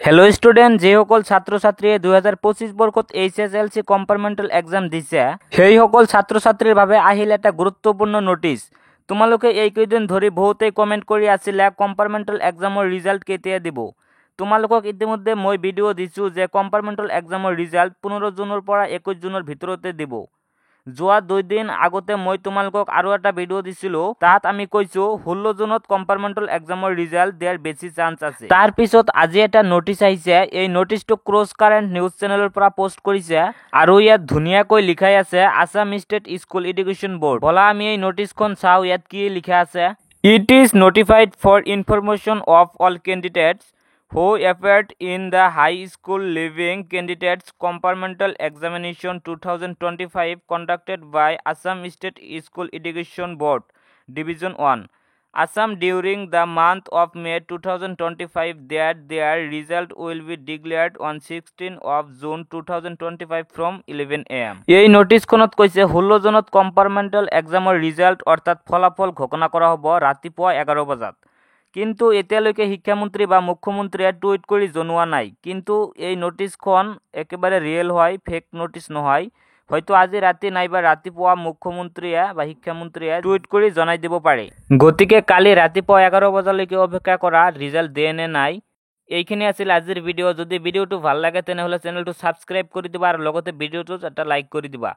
Hello' student, যিসকল ছাত্ৰ ছাত্ৰীয়ে 2025 বৰ্ষত এইচএছএলচি কম্পাৰ্টমেণ্টেল এক্সাম দিছে, সেইসকল ছাত্ৰ ছাত্ৰীৰ বাবে আহিল এটা গুৰুত্বপূৰ্ণ নটিচ। তোমালোকে এইকেইদিন ধৰি বহুতেই কমেণ্ট কৰি আছিলা, কম্পাৰ্টমেণ্টেল এক্সামৰ ৰিজাল্ট কেতিয়া দিব? তোমালোকক ইতিমধ্যে মই ভিডিঅ' দিছোঁ যে কম্পাৰ্টমেণ্টেল এক্সামৰ ৰিজাল্ট 15 জুনৰ পৰা 21 জুনৰ ভিতৰতে দিব। যোৱা 2 দিন আগতে মই তোমালোকক আৰু এটা ভিডিঅ' দিছিলোঁ। তাত আমি কৈছোঁ, 16 জুনত কম্পাৰ্টমেণ্টেল এক্সামৰ ৰিজাল্ট দিয়াৰ বেছি চান্স আছে। তাৰপিছত আজি এটা নটিচ আহিছে। এই নটিচটো ক্ৰছ কাৰেণ্ট নিউজ চেনেলৰ পৰা পষ্ট কৰিছে আৰু ইয়াত ধুনীয়াকৈ লিখাই আছে, Assam state school education board. ব'লা, আমি এই নটিচখন চাওঁ, ইয়াত কি লিখা আছে। It is notified for information of all candidates who appeared in the high school leaving candidates compartmental examination 2025 conducted by Assam State School Education Board, Division 1, Assam during the month of May 2025 that their result will be declared on 16 of June 2025 from 11 a.m. এই নটিচখনত কৈছে, 16 জুনত compartmental এক্সামৰ result অৰ্থাৎ ফলাফল ঘোষণা কৰা হ'ব ৰাতিপুৱা 11 বজাত। কিন্তু এতিয়ালৈকে শিক্ষামন্ত্ৰী বা মুখ্যমন্ত্ৰীয়ে টুইট কৰি জনোৱা নাই। কিন্তু এই নটিচখন একেবাৰে ৰিয়েল হয়, ফেক নটিচ নহয়। হয়তো আজি ৰাতি নাইবা ৰাতিপুৱা মুখ্যমন্ত্ৰীয়ে বা শিক্ষামন্ত্ৰীয়ে টুইট কৰি জনাই দিব পাৰে। গতিকে কালি ৰাতিপুৱা 11 বজালৈকে অপেক্ষা কৰা, ৰিজাল্ট দিয়ে নে নাই। এইখিনি আছিল আজিৰ ভিডিঅ'। যদি ভিডিঅ'টো ভাল লাগে, তেনেহ'লে চেনেলটো ছাবস্ক্ৰাইব কৰি দিবা আৰু লগতে ভিডিঅ'টোত এটা লাইক কৰি দিবা।